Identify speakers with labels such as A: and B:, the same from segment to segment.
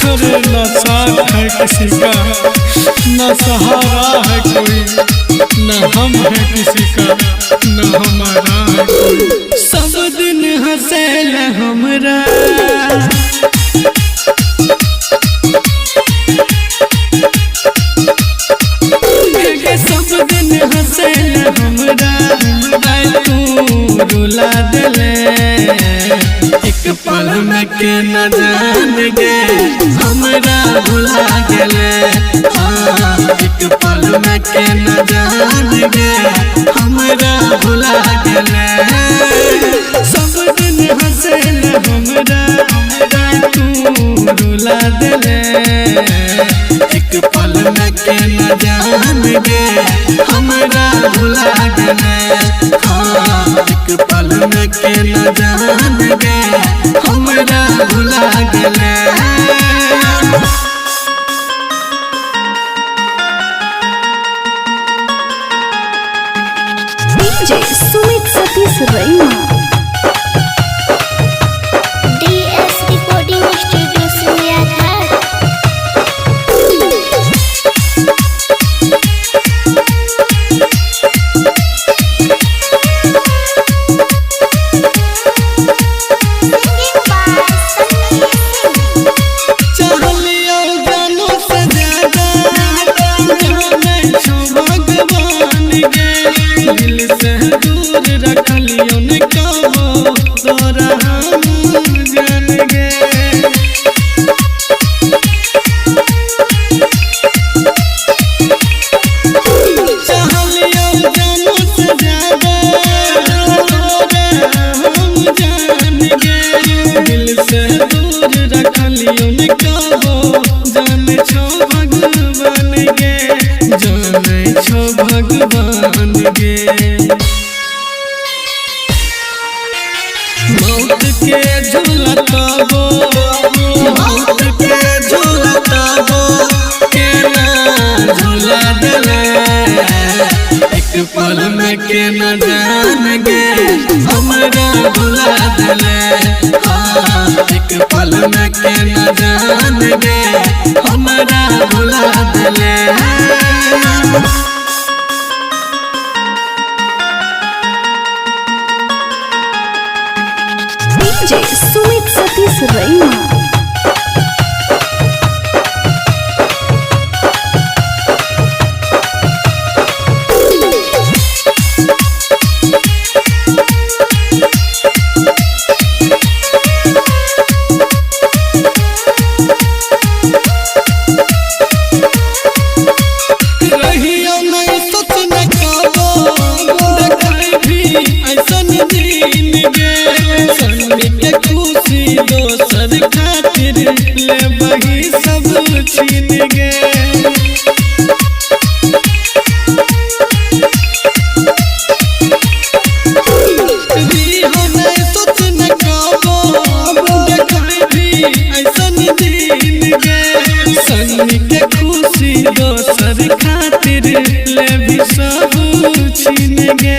A: अरे न साथ है किसी का, न सहारा है कोई, न हम है किसी का, न हमारा है कोई। सब दिन हंसेल हमरा, सब दिन हंसेल हमरा, तू रुला दिले एक पल में के न जान गे, हमरा भुला गेले। हाँ, एक पल में के न जान गे, हमरा भुला गेले। सब दिन हंसेल हमरा, तू रुला दिले एक पल में के न जान गे, हमरा भुला गेले। हाँ, एक पल में के न जान गे, हमरा भुला गेले।
B: DJ Sumit Satish Raima.
C: DS recording studio Singhiaghat. Singing by Sunny Singh.
A: चहलिया जानो से ज्यादा जाने छो भगवान गे, दिल से दूर रखलियो न कबो तोरा हम जान गे। चहलिया जानो से ज्यादा तोरा हम जान गे, दिल से दूर रखलियो न कबो जाने छो भगवान गे, जाने छो भगवान गे। मौत के झूलताबो, मौत के झूलताबो, केना झूला दिले एक पल में के न जान गे, हमरा भुला दिले। हाँ, एक पल में के न जान गे, हमरा भुला दिले।
B: DJ Sumit Satish Raima.
A: रहियो नहीं सोच न काबो, देखाई भी ऐसन दिन गे, संग के खुशी दोसर खातिर ले बही सब छीन गे। रहियो नहीं सोच न काबो, देखाई भी ऐसन दिन गे, संग के खुशी दोसर खातिर ले भी सब छीन गे,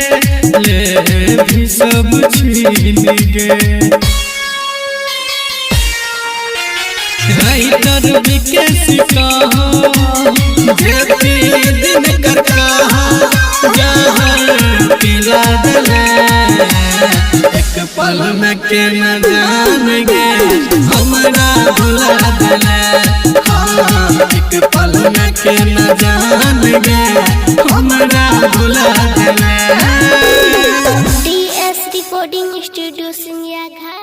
A: ले भी सब छीन गे। राइटर विकेश कहो, जेपी दिन कर कहो, जहर पिला दिले एक पल में के न जान गे, हमरा भुला दिले। हाँ, एक पल में के न जान गे, हमरा भुला दिले।
C: DS recording studio Singhiaghat.